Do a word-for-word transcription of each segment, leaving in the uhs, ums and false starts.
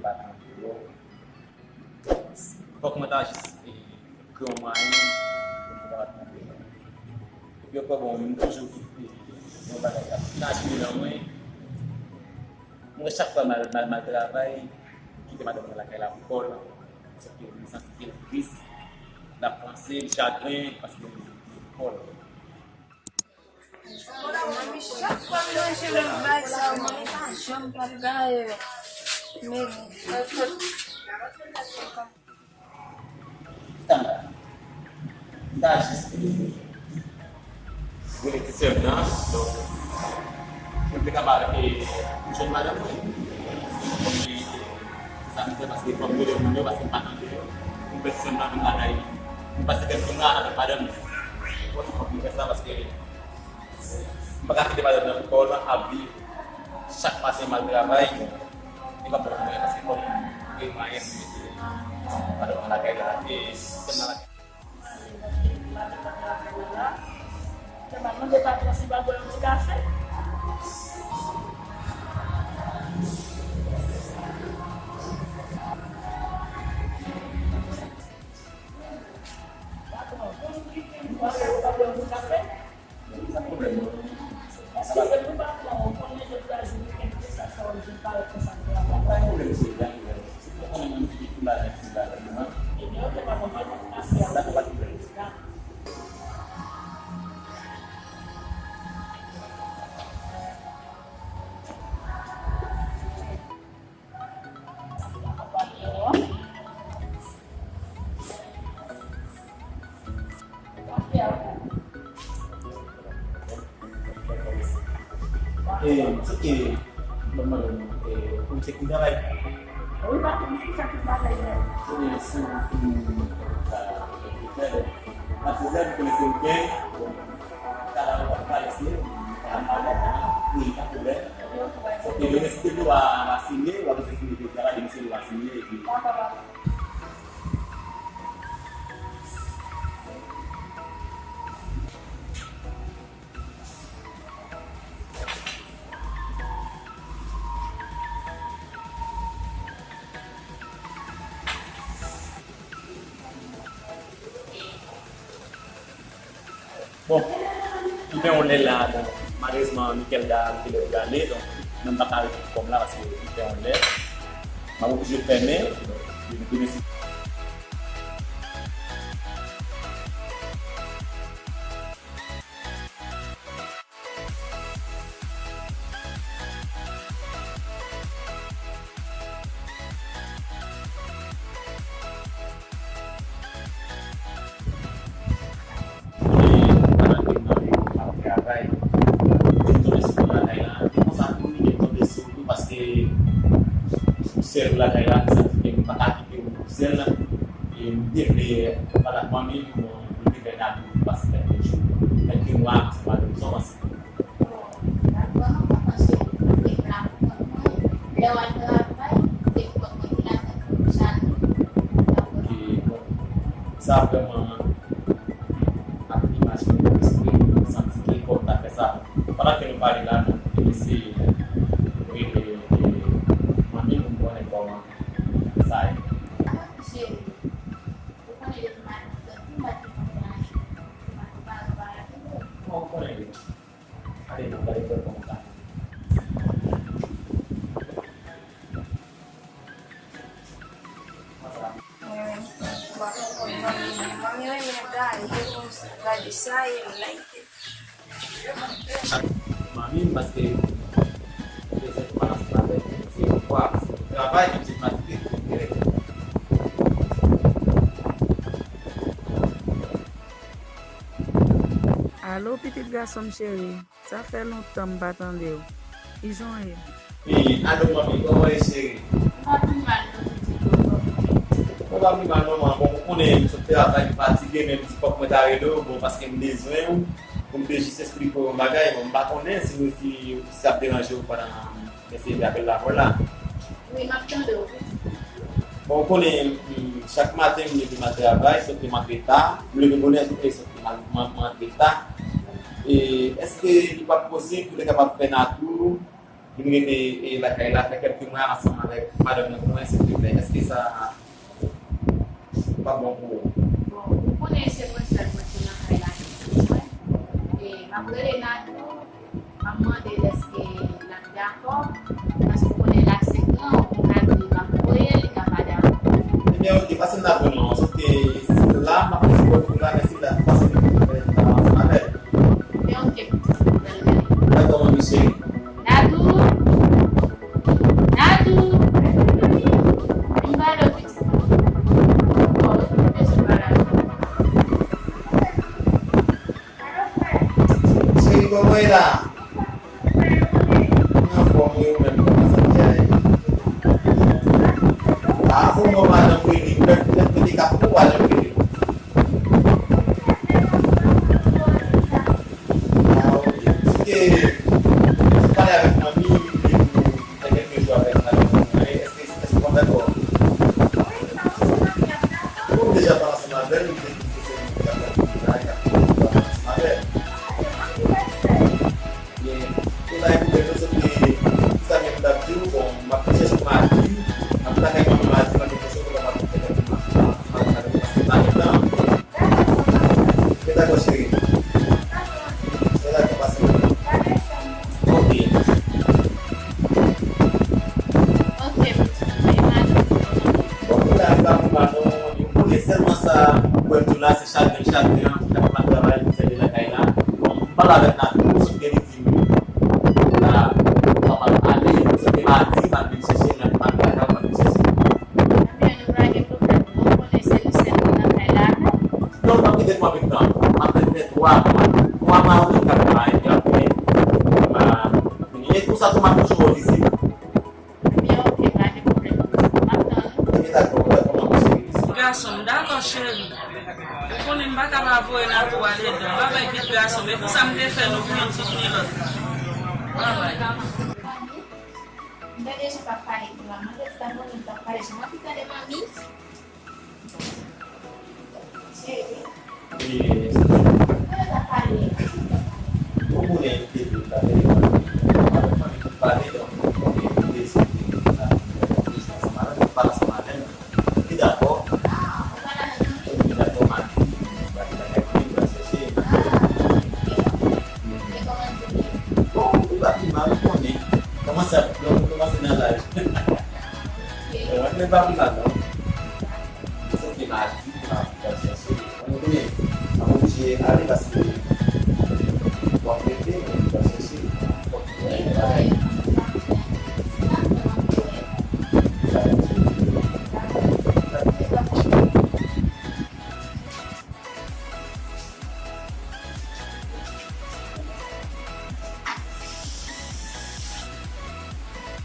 pa tande yo. Fòk mwen ta jis, e, kreye yon mwayen pou mwen kapab tande yo. Epi ankò, bon, m toujou, e, yon bagay k ap imajine nan mwen. Mwen, chak fwa m al, m al, m al travay, m kite madanm mwen lakay la pou kò l, paske m santi ke l tris, l ap panse, l chagren, paske m kite l pou kò l. Chak fwa m manje menm bagay sa yo, mwen pa janm pral gaye. Men, Tanda. M ta jis rele ti sè m nan, donk, pou m te kapab, e, pou jwenn madanm mwen. Kòm li, se sa m fè, paske fò m rele moun yo, paske m pa tande yo. M fè ti sè m nan vin lakay li. M pase kèk jou la avèk madanm li. Fò m fè sa, paske m pa ka kite madanm nan pou kò l ap viv chak maten m al travay. Li p ap bon pou mwen, paske fò m gen mwayen pou mete madanm nan lakay la, e sè m nan lakay. Madanm nan travay la. Mwen mande patwon si m pa bwè yon ti kafe. Patwon, bonjou, kite m, ou pa bwè yon ti kafe? Sa pa pwoblèm, non. Eskize m, nou pa pran, ou konnen jodi a se wikenn, se sa, sa w di, m parèt konsa, m te ap travay. Pa gen pwoblèm, cheri, pa gen pwoblèm. Si w konnen mwen, m di tout bagay, tout bagay, non. Ebyen, oke, pa pwoblèm, mwen, mèsi a. Dakò, pa gen pwoblèm. Dakò. E, se ke, mwen mande w, e, ou se ki travay? Wi, pa gen sousi, sa tout bagay nèt. E, si w fin, sa, sa, sa, pa pwoblèm, konnen se ou gen, bon, sa la, ou pa pale, se, pa pale, wi, pa pwoblèm. Ok, demen si te pou w a, w a siyen, w a bezwen siyen pou travay, demen se ou w a siyen, epi. Bon, li fè yon lè la, bon, malerezman, Mikel da li te lè pou l ale, donk, mwen m pa ka rete pou kò m la paske li fè yon lè. M ap oblije fèmen, donk, li, li, li, E, pandan ke m nan biwo, m ap travay, m tonbe sou moun lakay la. E konsa tou, m tonbe sou ou tou, paske ou sèl lakay la, m santi ke m pa ka kite ou sèl. E m te vle pale ak manmi m, bon, m te fè n ap pase kèlke jou, kèlke mwa, se pa de rezon, paske Bon, dakò, non, pa panse ou, paske m la pou kont mwen. Lè w al travay, se pou kont mwen ki la tèt mwen pou chale. Dakò, non. Ok, bon. Sa vrèman ap imajine nan lespri m, m santi ke fò m ta fè sa. Pandan ke nou pale la, nou eseye rele, e, manmi m pou m konnen kòman sa ye. Cheri, ou konnen depi maten, m pa t gen konfyans. Ou konnen. Ale, n ap gade fè kòman sa. Mwen menm, m ap konn manmi, manmi renmen gaye, gade sa, e like. Manmi m, paske bezwen pou balans travay, se yon fwa, se yon travay, menm si fatige, se yon travay. Alo, pitit gason m cheri, sa fè lontan m pa tande w. Kijan w ye? Wi, alo, manmi, kòman w ye, cheri? M pa pi mal, non, pitit, kòman w ye? Mwen pa pi mal, manman. Bon, ou konnen, m sot travay, m fatige, men m di fòk mwen ta rele w, bon, paske m bezwen w, pou m te jis eksplike w yon bagay. Bon, m pa konnen si, si, si sa ap deranje w pandan Mesye, apèl la pou la. Wi, m ap tande w, pitit. Bon, ou konnen, mm, chak maten, m leve m al travay, sòti m antre ta, m leve bonè, sòti, sòti m al, m, m antre ta. E èske li p ap posib pou te kapab fè n a tou, Vin rete, e, lakay la, fè kèlke mwa ansanm avèk madanm nan pou mwen, silvouplè. Èske sa p ap bon pou ou? Bon, ou konnen se mwen sèl mwen ki nan kay la ki pou mwen. E m ap rele Natou, m ap mande l èske l ap dakò, paske ou konnen l ap senk an, ou ka di l ap voye, li ka pa dakò. Ebyen, oke, pase m Natou non, sòf ke la, m ap sipòte ou la, men si la, pase m ansanm avè l. Ebyen, oke, pitit, m pral rele. Dakò, manmi cheri. Natou! Natou! Vin pale w pitit. Bon, ou bezwen pale avè m. Cheri, kòman w ye la? Mwen anfòm wi, ou menm, kòman sa te ye? A, bon, bon, madanm rele, mwen, mwen, mwen te ka pou madanm rele. A, oke. Si te, si te pale avèk manmi, li te pou fè kèlke jou avèk madanm mwen, èske, èske w ap dakò? Wi, m ap dakò. Ou deja pale ansanm avè l, ou te di ke se li ki t ap fè travay, k ap fè travay ansanm avè l. Byen, e la, ekoute, nou sot li, sa gen pou t ap di w, bon, m ap chèche w madi, m ap lakay manmi madi, m ap chèche w pou kapab fè kèk madi, paske m pa gen tan. Mwen dakò, cheri. Mwen dakò, pase. Ok. Ok, pitit, e madanm? Bon, pou la, li pa pou madanm, li konnen sèlman sa, pou m di w la, se chagren, chagren an, pou kapab al travay, pou sèvi lakay la. Bon, m pale avèk Natou, sot gen li di m, la, m kapab ale, sot gen madi, m ap vin chèche, m ap vin lakay, m ap vin chèche. Ebyen, nou pa gen pwoblèm, non, ou konnen se nou sèl ki nan kay la. Non, m ap kite pou anpil tan. M ap fè twa mwa. Twa mwa wi, m ap travay, epi apre, m a fini. E konsa tou, m ap toujou wè w isit. Ebyen, oke, pa gen pwoblèm. M ap tann ou. Ebyen, dakò, dakò, m ap cheri. Gason m, dakò, cheri. Ou konnen m pa ka pa voye Natou ale dan. Babay, pitit gason m. E pou sa m te fè nou pou youn soutni lòt. Babay. M tande jan w t ap pale pou la. Mwen te di sa, mwen menm t ap pale jan w ap tande manmi. Cheri. Mwen t ap pale. Ou konnen li te di w ta telefòn. Mwen te pale, donk, mwen te eseye ansanm avè l, pale ansanm avè l. Li dakò. Ah, ou pale avèk manmi? Li dakò, madi. Li pral chèche. Ah, ok. E kòman l te ye? Bon, li pa pi mal, ou konnen. Kòmanse ap, lè w kòmanse nan laj. Ok. Mwen, men pa pi mal, non. Sòf ke madi, m ap pral chèche. Mwen konnen, m ap oblije ale paske w ap rete, mwen pral chèche. Fòk mwen ale.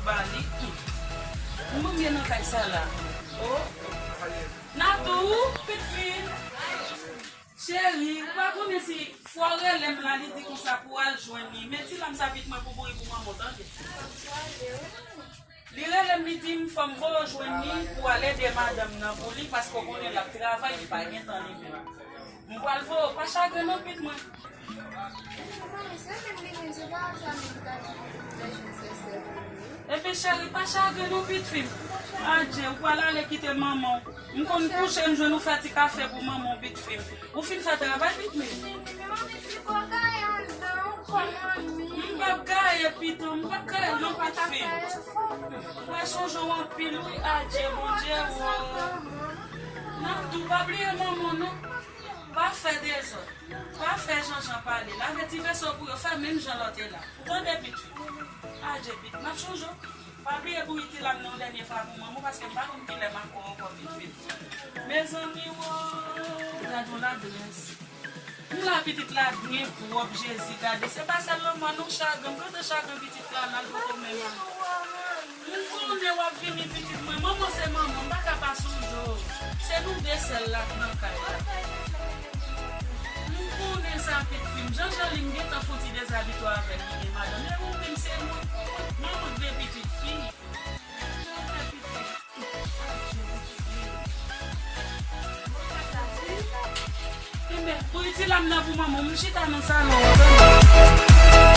Ba li. Mwen gen nan kay sa la. Oh. Natou, pitit fi. Cheri, ou pa konnen si fò w rele m la, li di konsa pou w al jwenn li. Men ti lam sa pitit mwen pou bouri pou manman w, tande. Li rele m, li di m fò m voye w jwenn li pou w al ede madanm nan pou li, paske w konnen l ap travay, li pa gen tan li menm. M pral voye w, pa chagren non, pitit mwen. Epi cheri, pa chagren non, pitit fi m. Adje, ou pral ale kite manman w. M konn kouche, m jwenn ou fè ti kafe pou manman w, pitit fi m. Ou fin fè travay, pitit mwen? Manmi, piko gaye anndan ankò, manmi. M p ap gaye, pitit, m p ap gaye non, pitit fi. Mwen sonje w anpil, wi, adje, Bondye, wo. Natou, pa bliye manman w, non. Pa fè dezòd. Pa fè jan jan pale. Lave ti veso pou yo fè menm jan lòt e la. Ou tande, pitit fi? Adje, pitit, m ap sonje w. Pa bliye bouyi ti lam nan yon dènye fwa pou manman w, paske m pa konn kilè m ap wè w ankò, pitit fi. Mezanmi, wo! Gad yon ladrès. M la pitit la byen pwòp, Jezi, gade. Se pa sèl lanmò non, chagren. M kontan chagren pitit la, nan l poko menm. M konnen w ap vini, pitit mwen. Manman se manman, m pa ka pa sonje w. Se nou de sèl la k nan kay la. M konnen sa, pitit fi m. Jan jan li, m gentan fouti dezabitye avè l, li gen madanm. E ou menm, se mwen, mwen, mwen, manman de pitit fi. Enben, bouyi ti lam nan pou manman w, m chita nan salon an, tande.